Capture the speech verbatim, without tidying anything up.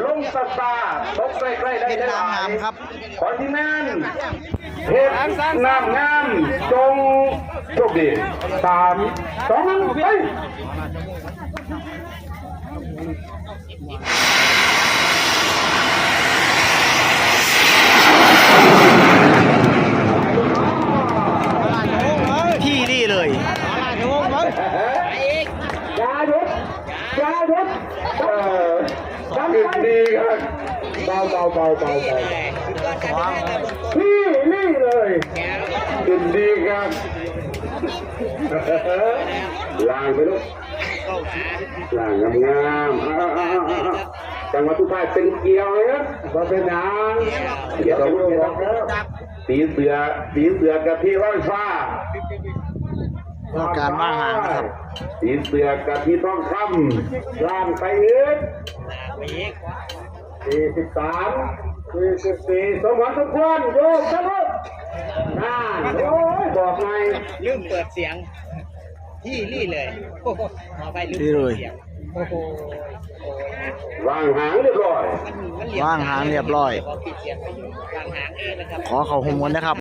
ลงซาซาตกใกล้ๆได้ เป็น ห นาง ลาย งามครับ ขอทีมงานเพชรน้ำงามจงโชคดีสามสองหนึ่งไป ที่นี่เลย อย่าหยุดอย่าหยุดเออขึ้นดีครับเบาเบาเบาเบาเบาพี่นี่เลยขึ้นดีครับล่างไปลูกล่างงามๆอ่าๆๆๆจังหวะสุดท้ายเป็นเกี่ยวเลยนะบ่เป็นหยังเดี๋ยวเราเดี๋ยวเราสีเสือสีเสือกะทิร้อยฟ้า การวางหางนะครับ สีเสือกะทิทองคำล่างไปอีกสี่สิบสามสี่สิบสี่สมหวังสมควรโยกสะดุดนั่นโอ้ยบอกไง ลืมเปิดเสียง ที่นี่เลย โอ้โหขอไปลืม ที่เลย เสียง โอ้โห วางหางเรียบร้อย มันมันเหลี่ยม วางหางเรียบร้อย ขอปิดเสียงไปอยู่วางหางเองนะครับ ขอเขาหมดนะครับ